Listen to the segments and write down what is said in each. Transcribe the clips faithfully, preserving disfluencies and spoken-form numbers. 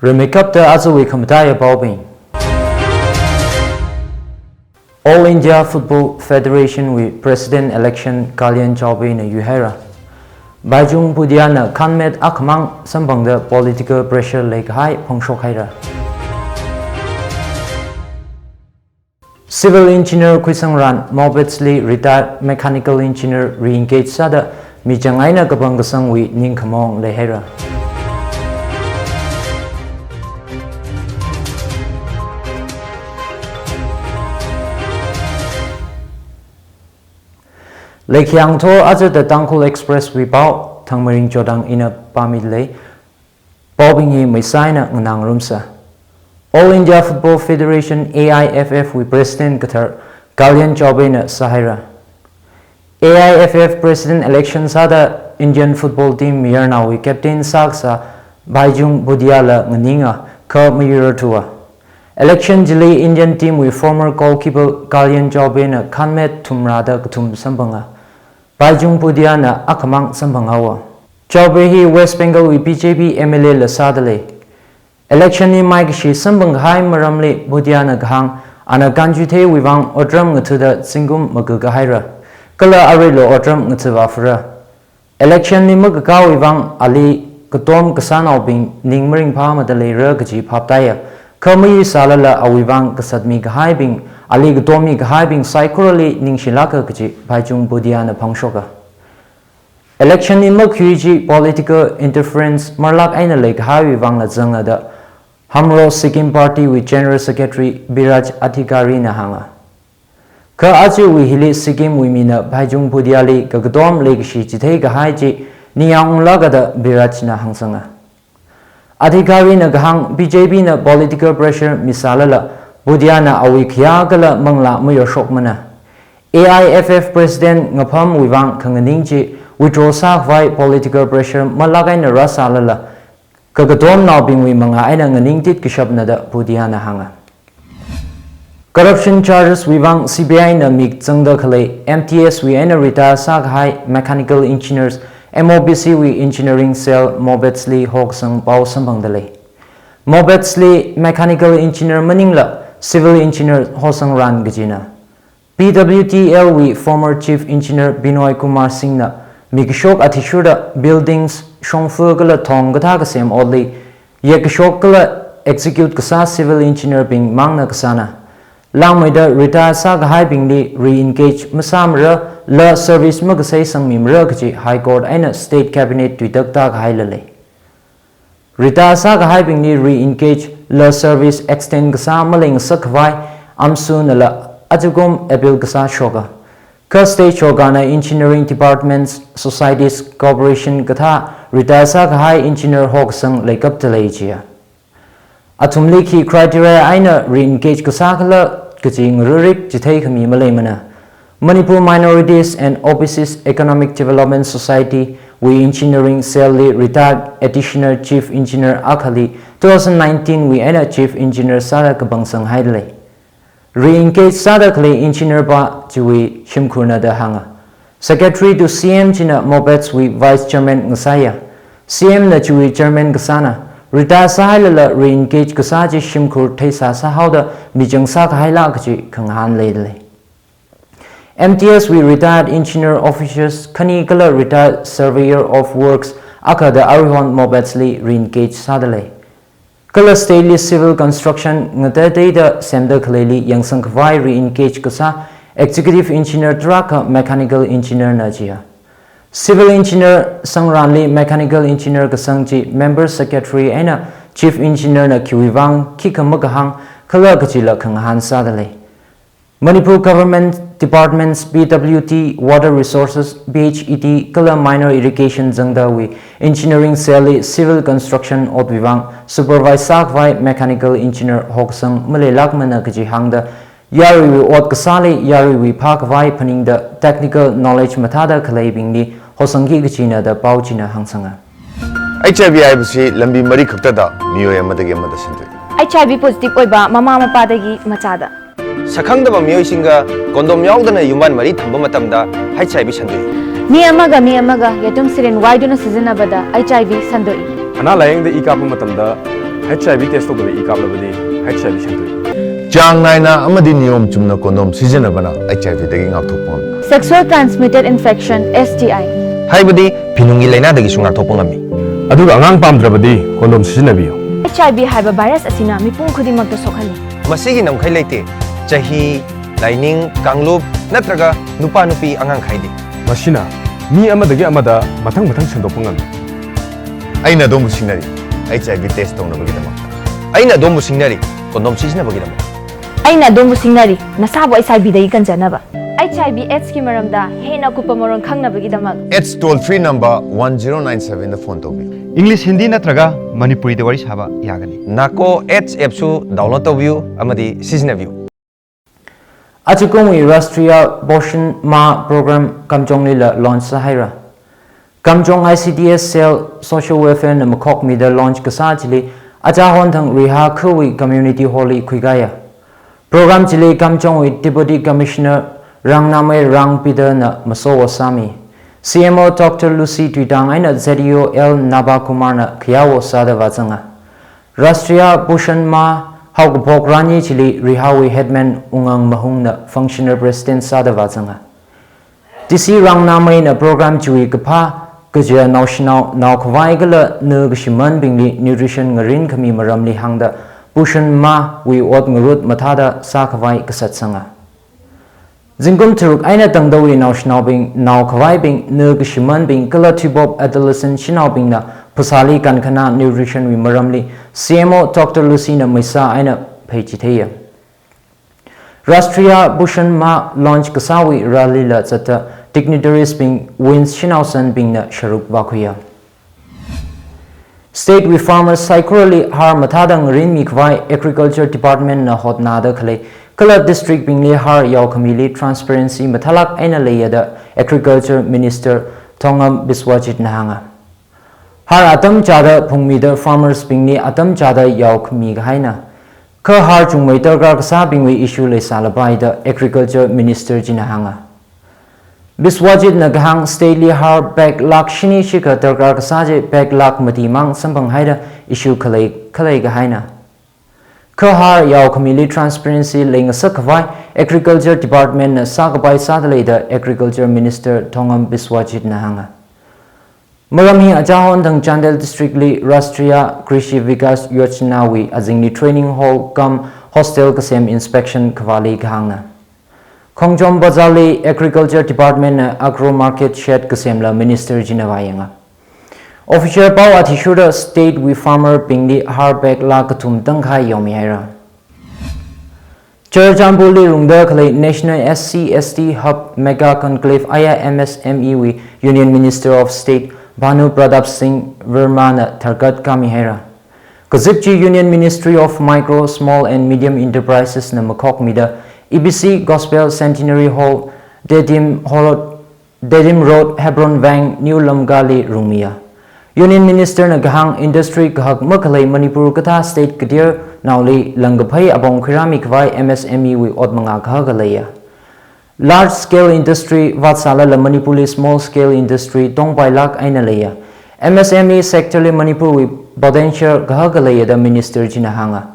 Rimeikapta ajawui khamataiya paobing. All India Football Federation wui President election Kalyan Chaubey na yuihaira. Bhaijung Bhutia na khanmet akhamang samphangda political pressure leikahai phongshokhaira. Civil Engineer Khuisangran Mobets li retired mechanical engineer re-engage sāda michang eina kapangkasangwui ningkhamong leihaira. Leikhiang tho ajata Tangkhul Express wui pao, Thangmeiring Chodang ina pāmilei. Paobing hi meisaina nganāngarumsa. All India Football Federation, A I F F wui President kathar Kalyan Chaubey na sāhaira. A I F F President election sāda Indian football team mayarnaowui captain sākasā Bhaijung Bhutia la nganinga, kha mayuirarthuwa. Election chili Indian team wui former goalkeeper Kalyan Chaubey na khanmet thumrada kathum samphanga. Bhaijung Bhutia na akhamang samphanghaowa. Chaubey hi West Bengal wui B J P M L A la sādalei. Election li maikashi samphangkahai maramli Bhutia na kahāng, ana kanchuitheiwui vang otram ngathuda zingkum makakahaira. Kala aruilo otram ngathuvāphara. Election li makakāwui vang ali katom kasānaobing ning maringphāmada leira kaji phaptaiya. Kha mayuisālala awui vang kasatmi kahaibing, ali katommi kahaibing saikorali ningshilāka kaji Bhaijung Bhutia na phangshoka. Election li makakhui chi political interference marlāk eina leikahaiwui vangla zanga da Hamro Sikkim Party wui General Secretary Biraj Adhikari na hānga. Kha ajawui hili Sikkim wui mina Bhaijung Bhutia li kakatom leikashi chitheikahai chi ningyāng unglāka da Biraj na hāngsanga. Adhikari na kahāng B J P na political pressure misālala Bhutia na awui khayā kala manglā mayorshokmana. A I F F President ngaphāmwui vang khanganing chi withdraw sākhavai political pressure malāk eina rāsālala kakatomnaobingwui mangā eina nganingtit kashapna da Bhutia na hānga. Corruption charges wui vang C B I na mik zangda khalei M T S wui eina retire sākahai mechanical engineers M O B C wui engineering cell Mobets li hokasang pao samphangdalei. Mobets li mechanical engineer maningla civil engineer hosangran kajina. P W T L wui former chief engineer Binoy Kumar Singh na mikashok athishurda buildings, shongfa kala thong kathā kasem otli yekkashok kala execute kasā civil engineer bing mangna kasāna. Langmeida retire sākahaibingli re-engage masāmara, la service makasei sangmimara kaji High Court eina State Cabinet tuitak tākahaila lei. Retire sākahaibingli re-engage la service extend kasā maleingasakkhavai AMSU nala ajakum appeal kasā shoka. Kha state sorkarna engineering departments, societies, corporation kathā retire sākahai engineer hokasang leikapta lei jiya. Athumli khi criteria eina re-engage kasā khala kaji ngarurik chitheikami maleimana. Manipur Minorities and O B Cs Economic Development Society wui engineering cell li retired additional chief engineer akhali two thousand nineteen wui eina chief engineer sāda kapangsanghaidalei. Re-engage sāda khalei engineer pa chiwui shimkhurna da hānga. Secretary to C M china Mobets wui vice chairman ngasāya. C M na chiwui chairman kasāna. Retire sāhailala re-engage kasā chi shimkhur theisā sāhaoda michang sākahaila kaji khangahān leidalei. M T S wui retired engineer officers khani kala retired surveyor of works akha da aruihon Mobets li re-engage sādalei. Kala state li civil construction ngateiteida semda khaleili yangsangkhavai re-engage kasā executive engineer tarākha mechanical engineer na jiya. Civil engineer sangranli mechanical engineer kasang chi member secretary eina chief engineer na khiwui vang khikha makahāng khala kajila khangahān sādalei. Manipur Government Departments P W D, Water Resources, B H E D, kala Minor Irrigation zangdawui Engineering Cell li civil construction otwui vang supervise sākhavai mechanical engineer hokasang maleilākmana kaji hāngda, yaruiwui ot kasāli yaruiwui phākhavai phaningda technical knowledge mathāda khaleibingli hosangki kajina da pao china hāngsanga. H I V ꯍꯥꯏꯕꯁꯤ ꯂꯝꯕꯤ ꯃꯔꯤ ꯈꯛꯇꯗ ꯃꯤꯑꯣꯏ ꯑꯃꯗꯒꯤ ꯑꯃꯗ ꯁꯟꯗꯣꯛꯏ꯫ H I V positive ꯑꯣꯏꯕ ꯃꯃꯥ ꯃꯄꯥꯗꯒꯤ ꯃꯆꯥꯗ꯫ ꯁꯛꯈꯪꯗꯕ ꯃꯤꯑꯣꯏꯁꯤꯡꯒ condom ꯌꯥꯎꯗꯅ ꯌꯨꯝꯕꯥꯟ ꯃꯔꯤ ꯊꯝꯕ ꯃꯇꯝꯗ H I V ꯁꯟꯗꯣꯛꯏ꯫ ꯃꯤ ꯑꯃꯒ ꯃꯤ ꯑꯃꯒ ꯌꯦꯇꯨꯝ syringe ꯋꯥꯏꯗꯨꯅ ꯁꯤꯖꯤꯟꯅꯕꯗ H I V ꯁꯟꯗꯣꯛꯏ꯫ ꯑꯅꯥ ꯂꯥꯌꯦꯡꯗ ꯏ ꯀꯥꯞꯄ ꯃꯇꯝꯗ H I V test tokdala i kaplabadi H I V shangtui. Chang naina amadi niyom chumna condom sizinabana H I V dagi ngakthokpam. Sexual transmitted infection, S T I. Haibadi phinunggi lainadagisu ngakthokpangami. Aduga angang pamdrabadi condom sizinabiyu. H I V haiba virus asina mipum khudingmakta sokhani. Masigi namkhai leite, chahi, laining, kanglup, natraga nupa nupi angang khaidi. Masina mi amadagi amada mathang mathang shandokpangami. Eina adonbu singnari, H I V test tongnabagidamang. Eina adonbu singnari, condom sizinabagidamang. Eina adonbu singnari, nasābu H I V dagi kanjanaba. H I V AIDS ki maramda hena kupa maron khangnabagidamak. AIDS toll free number one zero nine seven da phone tobiyu. English, Hindi natraga Manipuri da wari sāba yagani. NACO AIDS app su download tobiyu amadi sizinabiyu. Achukumwi Rashtriya Poshan Maah Program Kamjonglila launch sāhaira. Kamjong I C D S Cell Social Welfare na makhokmida launch kasā chili achahon thang Riha Khawui Community Hall li khuikaya. Program chili Kamjongwui Deputy Commissioner Rangnamei Rangpida na maso wo sāmi. C M O Doctor Lucy Tuitang eina Z E O L Naba Kumar na khayā wo sāda vāzanga. Rashtriya Poshan Maah haokaphok rani chili Rihawui headman Ungang Mahung na functional president sāda vāzanga. D C Rangnamei na program chiwui kaphā kaja naoshinao, naokhavai kala na kashimanbingli nutrition ngarin khami maramli hāngda Poshan Maah wui ot ngarut mathāda sākhavai kasatsanga. Zingkum tharuk eina tangdawui naoshinaobing, naokhavaibing, na kashimanbing kala thuipop adolescent shanaobingna phasāli kankhana nutrition wui maramli C M O Doctor Lucy na maisa eina pheichitheiya. Rashtriya Poshan Maah launch kasāwui rally la zatda dignitaries bing, WINS shanaosanbingna sharuk vākhuiya. State wui farmers saikorali har mathāda ngarinmi khavai Agriculture Department na hotnada khalei kala district bingli har yaokhamili transparency mathālāk eina leiya da Agriculture Minister Thongam Biswajit na hānga. Har atam chāda phungmida farmers bingli atam chāda yaokhami kahaina. Kha har chungmei darkar kasābingwui issue leisālapai da Agriculture Minister china hānga. Biswajit na kahāng state li har bag lakh shini shikha darkar kasā chi bag lakh mati mang samphanghaida issue khalei, khalei kahaina. Kha har yaokhamili transparency leingasak khavai Agriculture Department na sākapai sāda lei da Agriculture Minister Thongam Biswajit na hānga. Maram hi achahon thang Chandel District li Rashtriya Krishi Vikas Yojana wui azingli training hall cum hostel kasem inspection khavāli kahāngna. Khongjom Bazar li Agriculture Department na Agro Market Shed kasemla Minister china vāyanga. Official pao athishurda state wui farmer bingli har bag lakh kathum tangkhai yaomihaira. Churachandpur li rungda khalei National S C S T Hub Mega Conclave aya M S M E wui Union Minister of State Bhanu Pratap Singh Verma na tharkat kamihaira. Kazip chi Union Ministry of Micro, Small and Medium Enterprises na makhokmida E B C Gospel Centenary Hall, Tedim Hall, Tedim Road, Hebron Vang, New Lamka li rungmiya. Union Minister na kahāng industry kahak makhalei Manipur kathā state kateonaoli langkaphai apong khuirāmi khavai M S M E wui ot mangā kahaka leiya. Large scale industry vātsālala Manipurli small scale industry tongpailāk eina leiya. M S M E sector li Manipurwui potential kahaka leiya da Minister china hānga.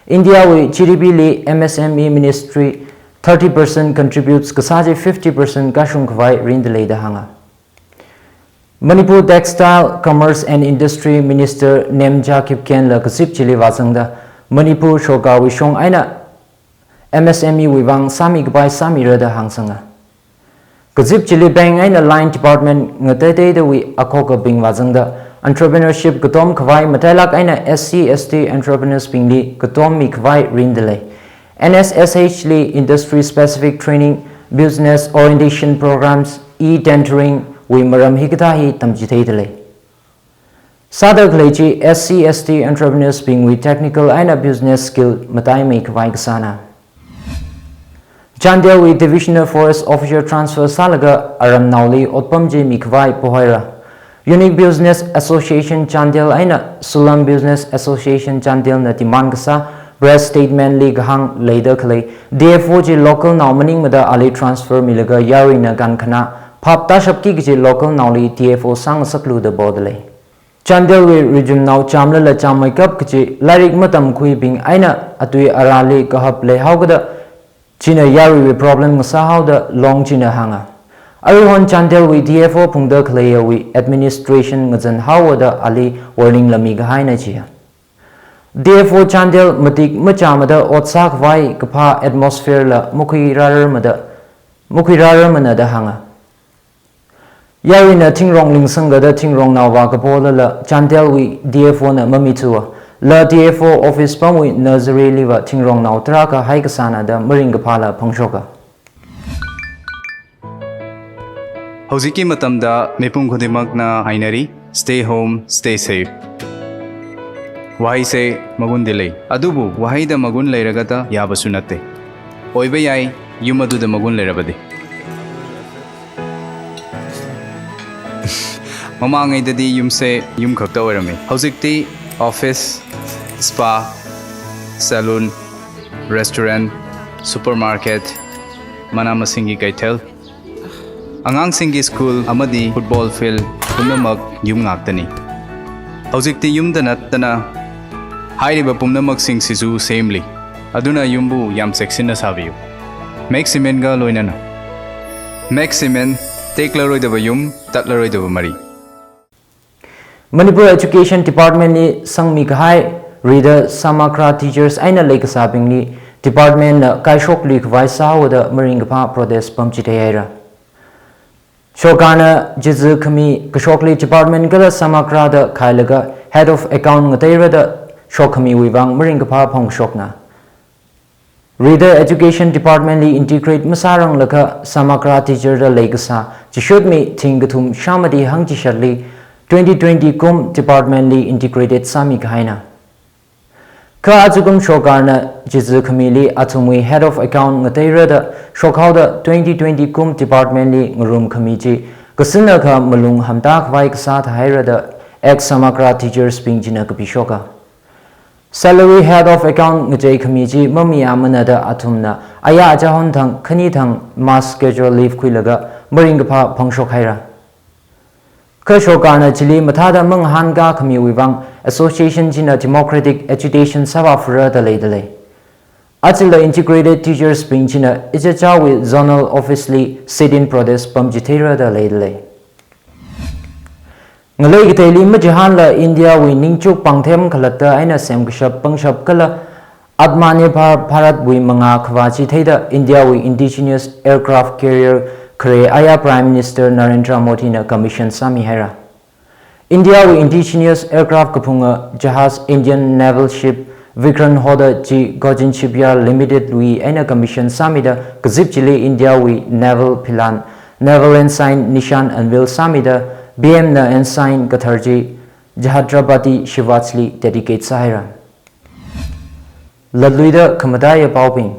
India wui G D P li M S M E ministry thirty percent contributes kasā chi fifty percent kashung khavai rinda lei da hānga. Manipur Textile, Commerce and Industry Minister Nemcha Kipgen la kazip chili vāzangda Manipur sorkarwui shong eina M S M E wui vang sāmi kapai sāmira da hāngsanga. Kazip chili bank eina line department ngateiteidawui akhokabing vāzangda entrepreneurship katom khavai matailāk eina S C S T entrepreneurs bingli katommi khavai rinda lei. N S S H li industry specific training, business orientation programs, e-tendering wui maram hikathā hi tamchitheida lei. Sāda khalei chi S C S T entrepreneurs bingwui technical eina business skill mataimei khavai kasāna. Chandel wui Divisional Forest Officer transfer sālaga aramnaoli otpam chi mikhavai pohaira. Unique Business Association Chandel eina Sulam Business Association Chandel na demand kasā press statement li kahāng leida khalei D F O chi local nao maningmada ali transfer milaga yaruina kankhana phap tāshapki kaji local naoli D F O sāngasaklu da poda lei. Chandelwui rijumnao chāmlala chāmmeikap kachi lairik matamkhuibing eina atui arāli kahap leihaokada china yaruiwui problem ngasāhaoda Long china hānga. Aruihon Chandelwui D F O phungda khaleiyawui administration ngazanhaoda ali warning la mikahaina jiya. D F O Chandel matik machāmada ot sākhavai kaphā atmosphere la makhuirārarmada, makhuirārarmana da hānga. Yaruina thingrong lingsangda thingrongnao vākapolala Chandelwui D F O na mamithuwa. La D F O office pamwui nursery liva thingrongnao tarākha haikasāna da maringkaphāla phangshoka. Hꯧzikki matamda mipum khudingmakna hainari, stay home, stay safe. Waheise magundi lei. Adubu waheida magun leiragata yāvasu natte. Oiva yai, yum aduda magun leirabadi. Mamangaidadi yumse yum khakta oirame. Hozikti office, spa, salon, restaurant, supermarket, mana masinggi kaithel, angangsinggi school amadi football field pumnamak yum ngaktani. Hozikti yumda nattana hairiba pumnamaksing sizu semli. Aduna yumbu yam cheksinna sāviyu. Max Cement ga loinana. Max Cement, teklaroidava yum, tatlaroidava mari. Manipur Education Department li sangmikahai rida Samagra teachers eina leikasābingli department na kaishokluikhavai sāhaoda maringkaphā protest pamchithei haira. Sorkarna chizi khami kashokli department kala Samagra da khailaga head of account ngateirada shokkhamiwui vang maringkaphā phongshokna. Rida Education Department li integrate masāranglakha Samagra teacher da leikasā chishutmi thing kathum shāmati hangchishatli twenty twenty kum department li integrated sāmikahaina. Kha ajakum sorkarna chizi khamili athumwui head of account ngateirada shokhaoda twenty twenty kum department li ngarumkhami chi kasinna kha malung hamtakhavai kasā thahairada ex Samagra teachers bing china kapishoka. Salary head of account ngacheikhami chi mamayāmana da athumna aya achahon thang khani thang mass casual leave khuilaga maringkaphā phongshok haira. Kha sorkarna chili mathāda mangahānkā khamiwui vang association china democratic agitation sāvāphara da leidalei. Achila integrated teachers bing china ichichāwui zonal office li sit-in protest pamchitheira da leidalei. Ngalei kateili machihānla India wui ningchuk pāngthem khalatta eina semkashap pangshap kala Atmanirbhar Bharat wui mangā khavā chitheida India wui indigenous aircraft carrier khare aya Prime Minister Narendra Modi na commission sāmihaira. India wui indigenous aircraft kaphunga jahaz Indian naval ship Vikrant hoda chi Cochin Shipyard Limited wui eina commission sāmida kazip chili India wui naval philan, naval ensign nishan unveil sāmida B M na ensign kathar chi Chhatrapati Shivaji li dedicate sāhaira. Latluida khamataiya paobing.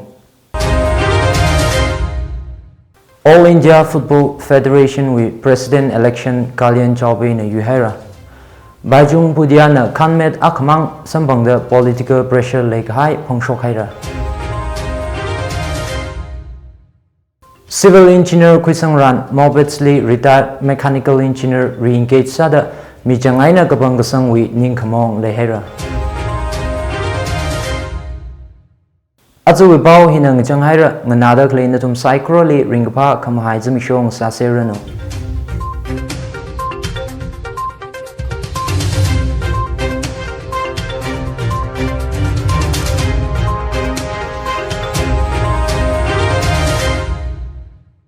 All India Football Federation wui President election Kalyan Chaubey na yuihaira. Bhaijung Bhutia na khanmet akhamang samphangda political pressure leikahai phongshok haira. Civil Engineer khuisangran Mobets li retired Mechanical Engineer re-engage sāda michang eina kapangkasangwui ningkhamaong leihaira. Ajawui pao hina ngachang haira, nganāda khalei nathum saikorali ringkaphā khamahai zimiksho ngasāseranu.